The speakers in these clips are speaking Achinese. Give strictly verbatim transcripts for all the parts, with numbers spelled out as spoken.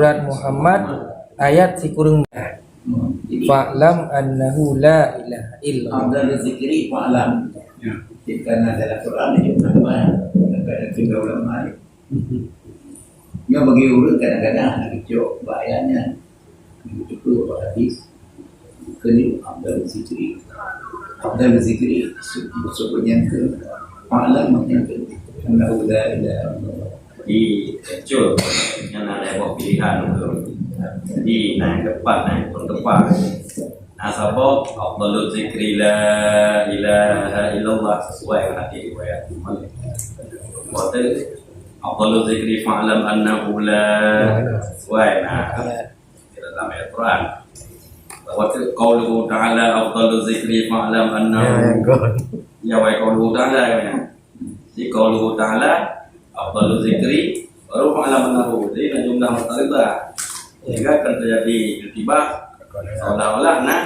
Surat Muhammad ayat sikureueng. Fa'lam annahu la ilaha illallah. Afdalul zikri fa'lam. Ya. Jadi, karena dalam Quran itu nama, ada kedua ulama. Nyoe bagi ureueng kadang-kadang hana geucok bak ayat nyan. Itu bak hadis. Keuneuk afdalul zikri. Afdalul zikri, maksud nyan keu, fa'lam nyan keu, annahu la ilaha illallah. Jadi, kecuali nyan ada boh pilihan tu. Jadi, na nyang tepat, na nyang kon tepat. Na saboh, afdalul zikri la ilaha illallah, sesuai dengan hadis riwayat Muslim. Lepas tu, afdalul zikri fa'lam annahu la, sesuai, nah, dalam ayat Quran. Lepas tu, qauluhu ta'ala, afdalul zikri fa'lam annahu. Ya, ya, qauluhu ta'ala, ya. Jadi, qauluhu ta'ala, afdalul zikri, baru fa'lam annahu. Jadi, na jumlah mu'taridah. Sehingga akan terjadi iltibas, seolah-olah na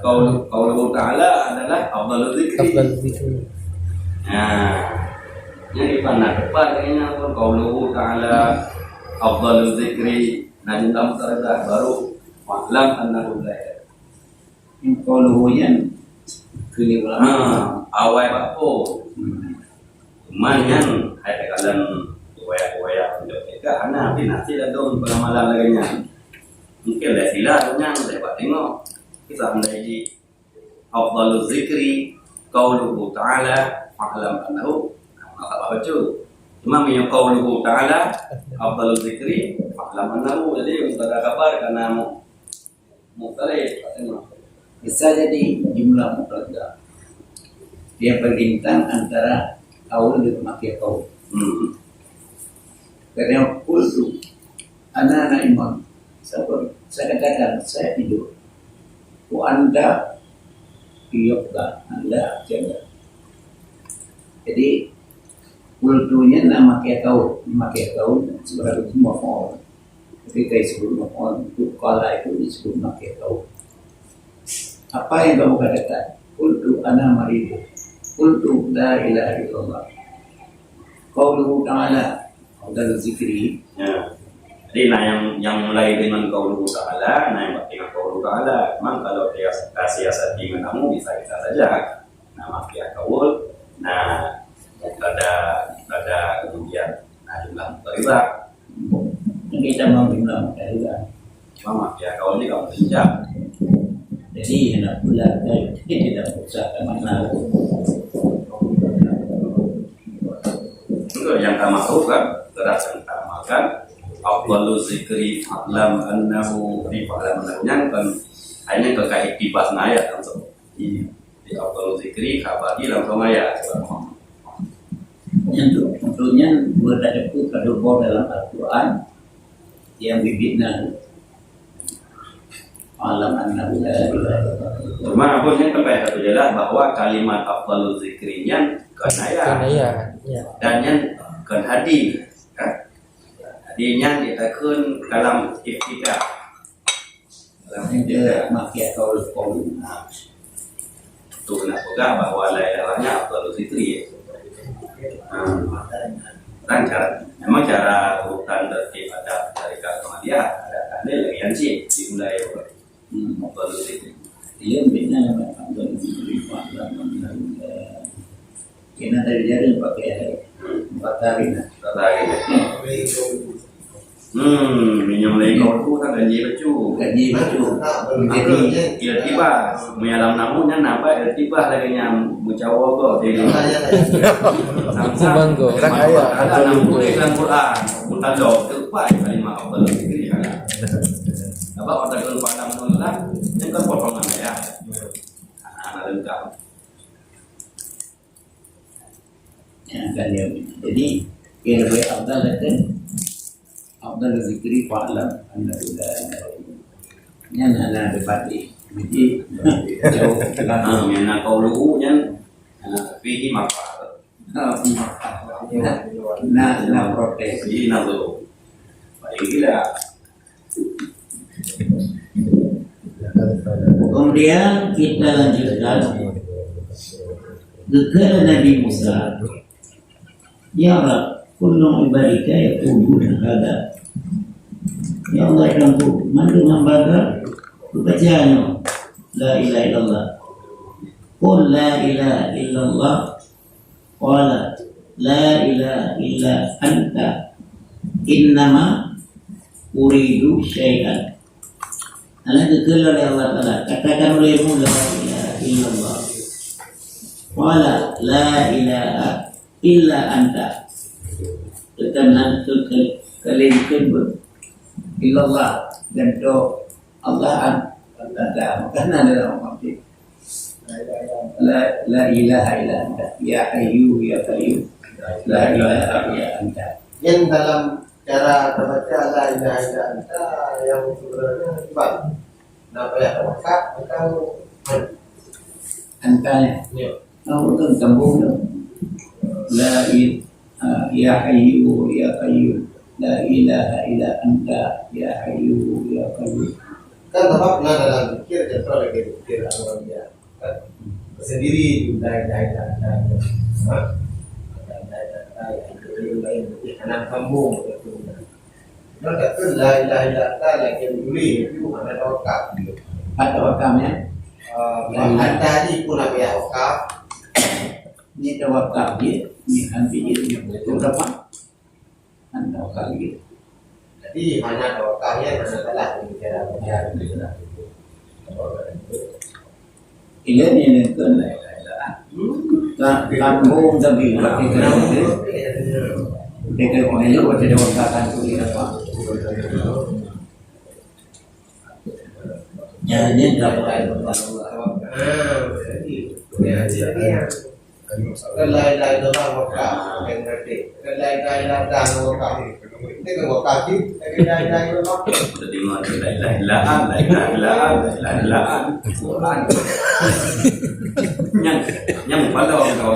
qaul-, qauluhu ta'ala adalah afdalul zikri. Afdalul zikri. Nah, yang di mana tepat, kayaknya pun qauluhu ta'ala afdalul zikri, na jumlah mu'taridah, baru fa'lam annahu la. Qauluhu nyan keuneuk ulama. Ha, awai bak po. Hmm. Cuma nyan hai takalon riwayat-riwayat untuk mereka, hana, tapi nasi ladom pengamalan lagèe nyan. Mungkin lé sila nyan, lé bak tengok. Kisah andai ji, afdalul zikri qauluhu ta'ala, fa'lam annahu. Nah, masalah baca. Cuma meunyoe qauluhu ta'ala, afdalul zikri, fa'lam annahu. Jadi, mubtada khabar karena mu-, Mukhtalif, katanya. Bisa jadi jumlah mufradah yang berlintang antara qaul dan makia qaul. Hmm. Kadang qultu, ana naimun. Saya, saya katakan, saya tidur. Wa anta yaqzan, Anda jaga. Jadi, qultu nyan na makia qaul, makia qaul sebagai maf'ul. Ketika disebut maf'ul, untuk qala itu disebut makia qaul. Apa yang kamu katakan? Qultu ana maridu. Qultu la ilaha illallah. Qauluhu ta'ala, afdalul zikri. Ya. Jadi, nah, yang, yang mulai dengan qauluhu ta'ala, nah, yang penting qauluhu ta'ala. Memang kalau dia kasih asal dengan kamu, bisa-bisa saja. Nah, makia qaul, nah, mubtada, mubtada, kemudian, nah, jumlah mubtada. Kita mau jumlah mubtada. Cuma makia qaul ni kamu sejak. Jadi, hendak pula, kan? Tidak usah ke mana. Itu yang tak masuk, kan? Terasa tak makan. Afdalu zikri fa'lam annahu, di fa'lam annahu nyan kan hanya ke kait tibas ayat langsung. Iya. Di afdalu zikri khabari langsung ayat. Untuk, untuknya, berada pun pada boh dalam Al-Quran yang bibitnya. Alam annahu la ilaha illallah. Cuma apa yang sampai satu jelas bahwa kalimat afdalu zikri nyan kan ayat. Kan ayat, ya. Dan nyan kan hadis, kan? Jadi nyan ditakun dalam iftitah. Dalam iftitah. Makia qaul qaul. Nah. Tu nak peugah bahwa la ilaha illallah afdalu zikri. Ha. Dan cara, memang cara urutan tertib adab tarekat Ahmadiyah, ada tanda lagi yang cik dimulai. Hmm, afdalu zikri. Iya, bina nama afdalu zikri. Kena dari jari pakai empat hari lah. Empat hari. Hmm, minyak mulai kau tu kan gaji bacu. Gaji bacu. Jadi, iltibas. Menyalam namun kan nampak iltibas lagi yang mencawa kau. Jadi, sama-sama. Bangga. Ada enam puluh dalam Quran. Bukan dok, tepat kalimah afdalu zikri. Apa kata kalau pandang tu lah, ini kan potongan ya. Nah, lengkap. Ya, kan dia. Jadi, yang lebih afdal itu, afdal zikri fa'lam annahu la ilaha illallah. Nyan hana debat ni. Jadi, jauh. Ah, yang nak kau lugu nyan, ah, fihi maqal. Ah, nah, nah, nah, protes. Fihi nazar. Paling gila. Kemudian kita lanjutkan. Geukheun Nabi Musa, "Ya Rabb, kullu ibadika yaquluna hadza." Ya Allah, ya Tuhanku, mandum hamba-Mu baca nyoe la ilaha illallah. Qul la ilaha illallah. Qala la ilaha illa anta innama uridu syai'an. Alah geukheun lé Allah Taala, katakan olehmu la ilaha illallah. Qala la ilaha illa anta. Teuka nan keu-, keu-, keukalon keu illallah, dan tu Allah an-, Taala. Maka na dalam hadis. La, la ilaha illa anta. Ya Hayyu, ya Qayyum. La ilaha illa anta. Yang dalam cara membaca la ilaha illa anta yang sebenarnya, Bang, na payah wakaf atau anta, ya? Ya. Nah, itu sambung tu. La il-, ah, ya Hayyu, ya Qayyum. La ilaha illa anta, ya Hayyu, ya Qayyum. Kan sebab na dalam zikir, contoh lagi zikir awal dia. Kan? Sendiri tu, la ilaha illa anta. Ha? La ilaha illa anta, ya Hayyu, ya Qayyum. Lain, berarti hana sambung. Nyoe takheun la ilaha illa anta lagèe tuléh, itu hana tawakal. Hana tawakal, ya? Ah, la ilaha. Anta tadi pun hana tawakal. Ni tawakal dia, ni hana dia, ni betul apa? Hana tawakal dia. Jadi, hana tawakal, ya, hana salah bicara. Ya, betul. Ilèe nyan keuh la ilaha illallah. Ka-, kampung tapi pakai keunan. Pakai keunan, pakai dewan kakan tu dia apa? Jadi, tak pakai. Ah, jadi. Ya, jadi. Kan la ilaha illallah wakaf, kan berarti. Kan la ilaha illallah wakaf. Ini kan wakaf sih. Kan la ilaha illallah. Jadi, la ilaha illallah, la ilaha illallah, la ilaha illallah. Quran. Nyang, nyang pala orang kau.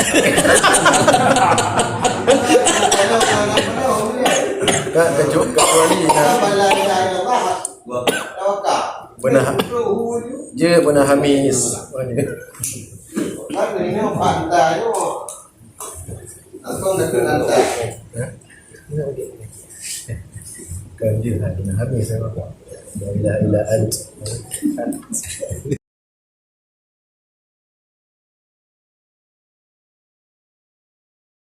Kak, kejut, kecuali, Kak. La ilaha illallah. Wakaf. Beuna, je beuna Hamis. Kan ini pantai tu. Langsung dekat pantai. Kan dia lah beuna Hamis apa? La ilaha illa ant.